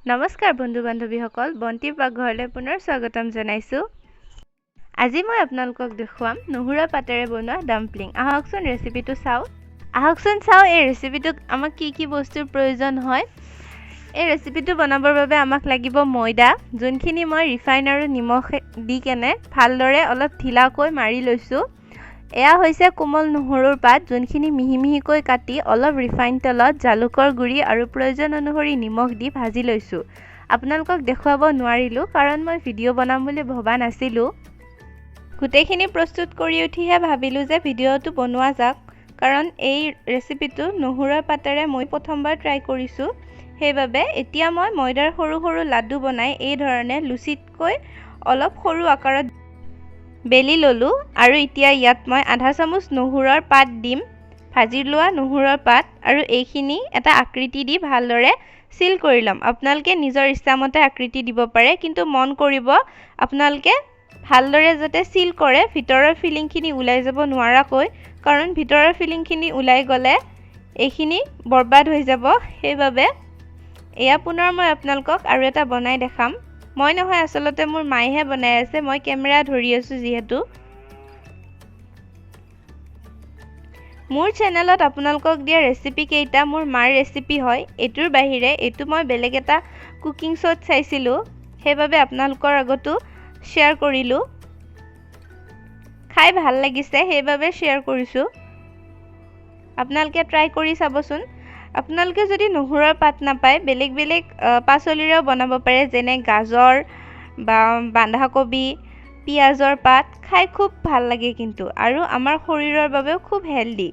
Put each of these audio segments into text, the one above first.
নমস্কাৰ বন্ধু বান্ধৱীসকল, বন্তিৰ পাকঘৰলৈ পুনৰ স্বাগতম জনাইছোঁ। আজি মই আপোনালোকক দেখুৱাম নহৰুৰ পাতেৰে বনোৱা ডাম্পলিং। আহকচোন ৰেচিপিটো চাওঁ। আহকচোন চাওঁ এই ৰেচিপিটোক আমাক কি কি বস্তুৰ প্ৰয়োজন হয়। এই ৰেচিপিটো বনাবৰ বাবে আমাক লাগিব ময়দা, যোনখিনি মই ৰিফাইন আৰু নিমখ দি কেনে ভালদৰে অলপ ঢিলাকৈ মাৰি লৈছোঁ। এয়া হৈছে কোমল নহৰুৰ পাত, যোনখিনি মিহি মিহিকৈ কাটি অলপ ৰিফাইন তেলত জালুকৰ গুড়ি আৰু প্ৰয়োজন অনুসৰি নিমখ দি ভাজি লৈছোঁ। আপোনালোকক দেখুৱাব নোৱাৰিলোঁ, কাৰণ মই ভিডিঅ' বনাম বুলি ভবা নাছিলোঁ। গোটেইখিনি প্ৰস্তুত কৰি উঠিহে ভাবিলোঁ যে ভিডিঅ'টো বনোৱা যাওক, কাৰণ এই ৰেচিপিটো নহৰুৰ পাতেৰে মই প্ৰথমবাৰ ট্ৰাই কৰিছোঁ। সেইবাবে এতিয়া মই ময়দাৰ সৰু সৰু লাডু বনাই এই ধৰণে লুচিতকৈ অলপ সৰু আকাৰত বেলি ল'লোঁ। আৰু এতিয়া ইয়াত মই আধা চামুচ নহৰুৰ পাত দিম, ভাজি লোৱা নহৰুৰ পাত, আৰু এইখিনি এটা আকৃতি দি ভালদৰে চিল কৰি ল'ম। আপোনালোকে নিজৰ ইচ্ছামতে আকৃতি দিব পাৰে, কিন্তু মন কৰিব আপোনালোকে ভালদৰে যাতে চিল কৰে, ভিতৰৰ ফিলিংখিনি ওলাই যাব নোৱাৰাকৈ, কাৰণ ভিতৰৰ ফিলিংখিনি ওলাই গ'লে এইখিনি বৰবাদ হৈ যাব। সেইবাবে এয়া পুনৰ মই আপোনালোকক আৰু এটা বনাই দেখাম। মই নহয়, আচলতে মোৰ মায়েহে বনাই আছে, মই কেমেৰা ধৰি আছোঁ। যিহেতু মোৰ চেনেলত আপোনালোকক দিয়া ৰেচিপি কেইটা মোৰ মাৰ ৰেচিপি হয়, এইটোৰ বাহিৰে এইটো মই বেলেগ এটা কুকিং শ্ব'ত চাইছিলোঁ, সেইবাবে আপোনালোকৰ আগতো শ্বেয়াৰ কৰিলোঁ। খাই ভাল লাগিছে, সেইবাবে শ্বেয়াৰ কৰিছোঁ। আপোনালোকে ট্ৰাই কৰি চাবচোন। আপোনালোকে যদি নহৰুৰ পাত নাপায়, বেলেগ বেলেগ পাচলিৰেও বনাব পাৰে, যেনে গাজৰ বা বন্ধাকবি, পিঁয়াজৰ পাত। খাই খুব ভাল লাগে কিন্তু, আৰু আমাৰ শৰীৰৰ বাবেও খুব হেল্ডি।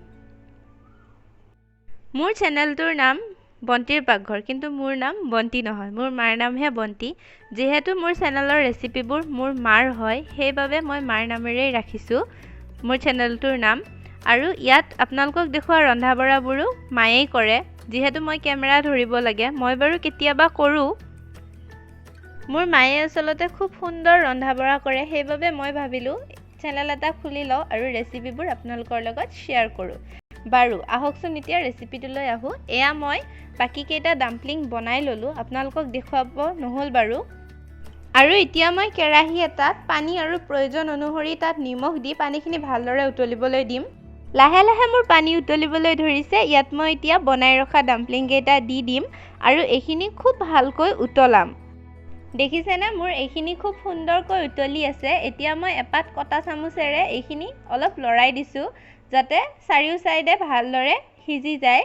মোৰ চেনেলটোৰ নাম বন্তিৰ পাকঘৰ, কিন্তু মোৰ নাম বন্তি নহয়, মোৰ মাৰ নামহে বন্তি। যিহেতু মোৰ চেনেলৰ ৰেচিপিবোৰ মোৰ মাৰ হয়, সেইবাবে মই মাৰ নামেৰেই ৰাখিছোঁ মোৰ চেনেলটোৰ নাম। আৰু ইয়াত আপোনালোকক দেখুওৱা ৰন্ধা বঢ়াবোৰো মায়েই কৰে, যিহেতু মই কেমেৰা ধৰিব লাগে। মই বাৰু কেতিয়াবা কৰোঁ। মোৰ মায়ে আচলতে খুব সুন্দৰ ৰন্ধা বঢ়া কৰে, সেইবাবে মই ভাবিলোঁ চেনেল এটা খুলি লওঁ আৰু ৰেচিপিবোৰ আপোনালোকৰ লগত শ্বেয়াৰ কৰোঁ। বাৰু আহকচোন এতিয়া ৰেচিপিটোলৈ আহোঁ। এয়া মই বাকীকেইটা ডাম্পলিং বনাই ল'লোঁ, আপোনালোকক দেখুৱাব নহ'ল বাৰু। আৰু এতিয়া মই কেৰাহী এটাত পানী আৰু প্ৰয়োজন অনুসৰি তাত নিমখ দি পানীখিনি ভালদৰে উতলিবলৈ দিম। লাহে লাহে মোৰ পানী উতলিবলৈ ধৰিছে। ইয়াত মই এতিয়া বনাই ৰখা ডাম্পলিংকেইটা দি দিম আৰু এইখিনি খুব ভালকৈ উতলাম। দেখিছেনে মোৰ এইখিনি খুব সুন্দৰকৈ উতলি আছে। এতিয়া মই এপাত কটা চামুচেৰে এইখিনি অলপ লৰাই দিছোঁ, যাতে চাৰিও চাইডে ভালদৰে সিজি যায়।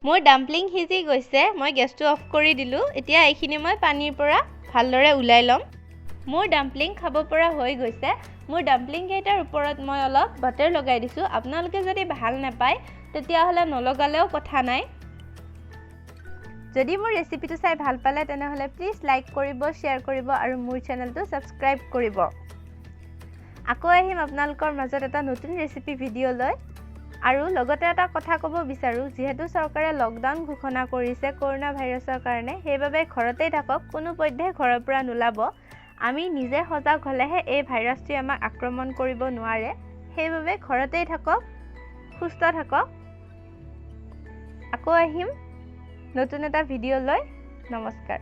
মোৰ ডাম্পলিং সিজি গৈছে, মই গেছটো অফ কৰি দিলোঁ। এতিয়া এইখিনি মই পানীৰ পৰা ভালদৰে ওলাই ল'ম। মোৰ ডাম্পলিং খাব পৰা হৈ গৈছে। মোৰ ডাম্পলিংকেইটাৰ ওপৰত মই অলপ বাটাৰ লগাই দিছোঁ। আপোনালোকে যদি ভাল নাপায় তেতিয়াহ'লে নলগালেও কথা নাই। যদি মোৰ ৰেচিপিটো চাই ভাল পালে তেনেহ'লে প্লিজ লাইক কৰিব, শ্বেয়াৰ কৰিব আৰু মোৰ চেনেলটো ছাবস্ক্ৰাইব কৰিব। আকৌ আহিম আপোনালোকৰ মাজত এটা নতুন ৰেচিপি ভিডিঅ' লৈ। আৰু লগতে এটা কথা ক'ব বিচাৰোঁ, যিহেতু চৰকাৰে লকডাউন ঘোষণা কৰিছে কৰোণা ভাইৰাছৰ কাৰণে, সেইবাবে ঘৰতেই থাকক, কোনো পধ্যে ঘৰৰ পৰা নোলাব। আমি নিজে সজাগ হ'লেহে এই ভাইৰাছটোৱে আমাক আক্ৰমণ কৰিব নোৱাৰে। সেইবাবে ঘৰতেই থাকক, সুস্থ থাকক। আকৌ আহিম নতুন এটা ভিডিঅ' লৈ। নমস্কাৰ।